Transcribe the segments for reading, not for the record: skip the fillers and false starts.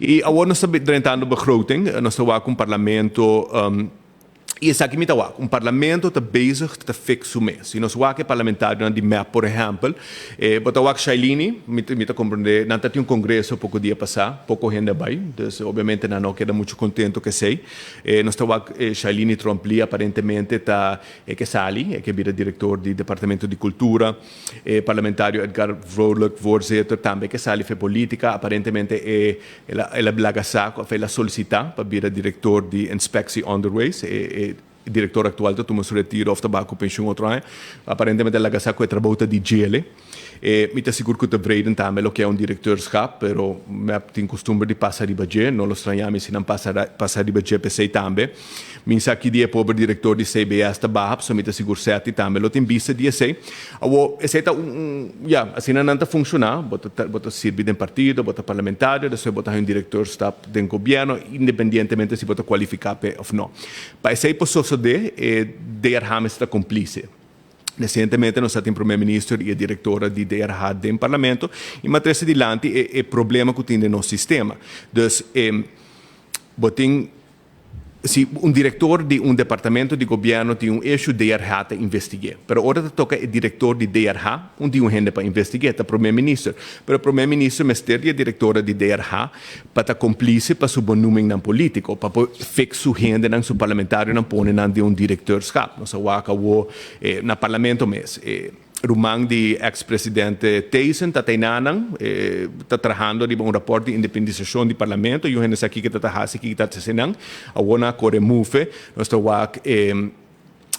I awor nos ta drentando begroting, nos ta wak un parlamento, i esaki mi ta wak, un parlamento ta bezig ta fix su mes. Si nos wak e parlamentarionan di mep por ehempel, bo ta wak Shailini, mi mi ta comprende, nan ta tin un congreso poco dia pasa, poco hende a bay, dus obviamente nan no keda mucho contento cu esey. Nos ta wak Shailini Tromp Lee aparentemente ta e ke sali, e ke bira director di Departamento di Cultura. E parlamentario Edgar Vrolijk, voorzitter, tambe ke sali fe politica. Aparentemente e el a el a laga sa cu of el a solicita pa bira director di Inspectie Onderwijs. E e director actual ta tuma su retiro of ta baha cu pensioen otro aña. Aparentemente el a laga sa cu e trabou ta di djele. E mi ta sigur cu Tevreden tambe lo ke un directeurschap, pero mep tin custumber di pasa riba dje. No lo straña mi si nan pasa pasa riba dje p'esey tambe. Mi sa ki di e pober director di CBS ta baha, pasobra mi ta sigur Setti tambe lo tin bista di esey. Awor, esey ta un, un, ya, asina nan ta funciona. Bo ta, bo ta sirbi den partido, bo ta parlamentario, despues bo ta haña un directeurstap den gobierno, independientemente si bo ta cualifica p'e of no. Pa esey por sosode, e DRH mester ta complice. Recientemente nos a tin Prome Minister y e directora di DRH den Parlamento y mi a trece dilanti e, e problema cu tin den nos sistema. Dus, e, bo tin. Si un director di un departamento di gobierno tin un issue, DRH ta investigu'é. Pero ora ta toca e director di DRH, un tin un hende pa investigu'é, ta Prome Minister. Pero Prome Minister mester di e directora di DRH pa ta complice pa su benoemingnan politico, pa por fix su hendenan, su parlamentarionan, pone nan den un directeurschap. Nos a wak awo na Parlamento mes. Ruman di ex presidente Thijssen ta teinanan ta trahando riba un raport di independisacion di Parlamento. Yu hende sa kiko ta ta haci, kiko ta haci nan. Awor nan a core mufe. Nos ta wak e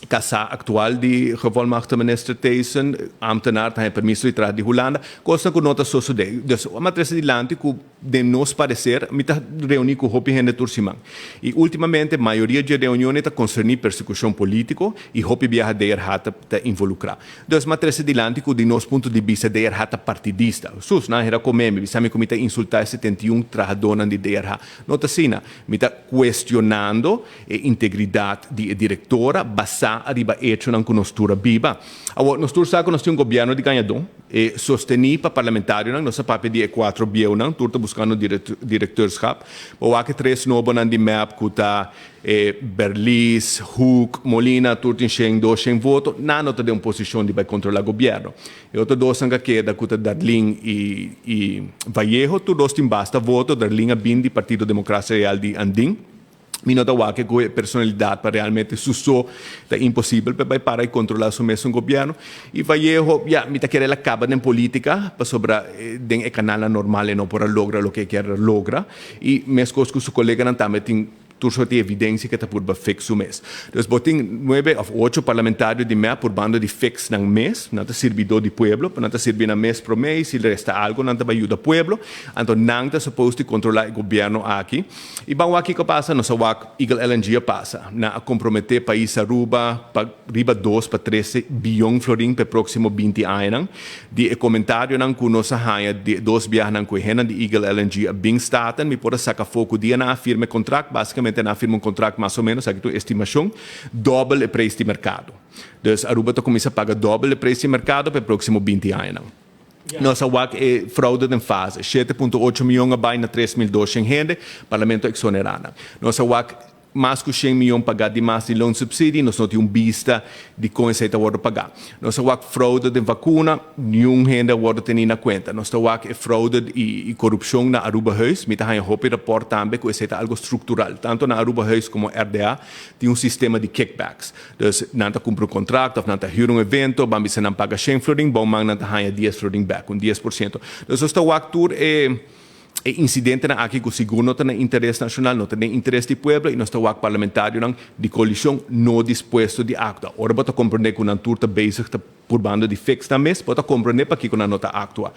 casa actual di Gevolmachtigde Minister Thijssen, ambtenaar ta haña permiso di traha di Hulanda. Cosnan cu no ta sosode. Dus a matrese dilanti cu Den nos parecer, mi ta reuni cu hopi hende tur siman. Y ultimamente mayoria dje reunionnan ta concerni persecucion politico y hopi biaha DRH ta ta involucra. Dus m'a trece dilanti cu di nos punto di bista DRH ta partidista. Sus, nan hera come mi, bisa mi cu mi ta insulta e 71 trahadornan di DRH. No ta asina. Mi ta cuestionando e integridad di e directora basa ariba echonan cu nos tur a biba. Awor, nos tur sa cu nos tin un gobierno di gañadon. E sostení pa parlamentarionan, nos a papia di e cuatro bieunan, tur ta buscando directeurschap. Bo wak e tres nobonan di mep cu ta e Berlis, Hoek, Molina, tur tin shen, dos shen voto, nan no ta den un posicion di bay controla gobierno. E otro dosnan cu a keda cu ta Darlin y y Vallejo, tur dos tin basta voto, Darlin a bin di Partido Democracia Real di Andin. Mi no ta wak ku e personalidat pa realmente su so ta imposibel pa e bai para i kontrolá su mesun gobièrnu. I Vallejo, ya, mi ta kere el a kaba den polítika pasobra den e kanalnan normal e no por a logra loke e kier a logra. I meskos ku su koleganan tambe tin tur sort di evidensia ku e ta purba fix su mes. Dus bo tin nuebe òf ocho parlamentario di mep purbando di fix nan mes, nan ta sirbidó di pueblo, pero nan ta sirbi nan mes promé i si resta algu nan ta bai yuda pueblo. Anto nan ta supos di kontrolá e gobièrnu aki. I ban wak kiko a pasa, nos a wak Eagle LNG a pasa. Nan a komprometé pais Aruba pa riba dos pa trese biyon florin pa e próksimo 20 añanan. Di e komentarionan ku nos a haña di e dos biahanan ku e hennan di Eagle LNG a bin Staten, mi por a saka afó ku dia nan a firma e kontrakt, basikamente nan a firma un kontrakt mas o ménos, aki ta un estimashon, dòbel e preis di merkado. Dus Aruba ta kuminsá paga dòbel e preis di merkado pa e próksimo 20 añanan. Nos a wak e fraude den fase. 7.8 miyon a bai na 3200 hende, Parlamento a exonerá nan. Nos a wak mas ku 100 miyon pagá di mas di loonsubsidie, nos no tin un bista di kon esei ta wòrdu pagá. Nos a wak fraude den vakuna, niun hende a wòrdu tení na kuenta. Nos ta wak e fraude i korupshon na Arubahuis, mi ta haña hopi rapòrt tambe ku esei ta algu struktural. Tantu na Arubahuis komo RDA tin un sistema di kickbacks. Dus nan ta kumpra un kontrakt òf nan ta hür un evento, ban bisa nan paga shen florin, bon man nan ta haña dies florin bèk, un 10%. Dus nos ta wak tur e e insidentenan aki ku sigur no ta na interes nashonal, no ta den interes di pueblo i nos ta wak parlamentarionan di koalishon no dispuesto di aktua. Ora bo ta komprendé ku nan tur ta bezig ta purbando di fix nan mes, bo ta komprendé pakiko nan no ta aktua.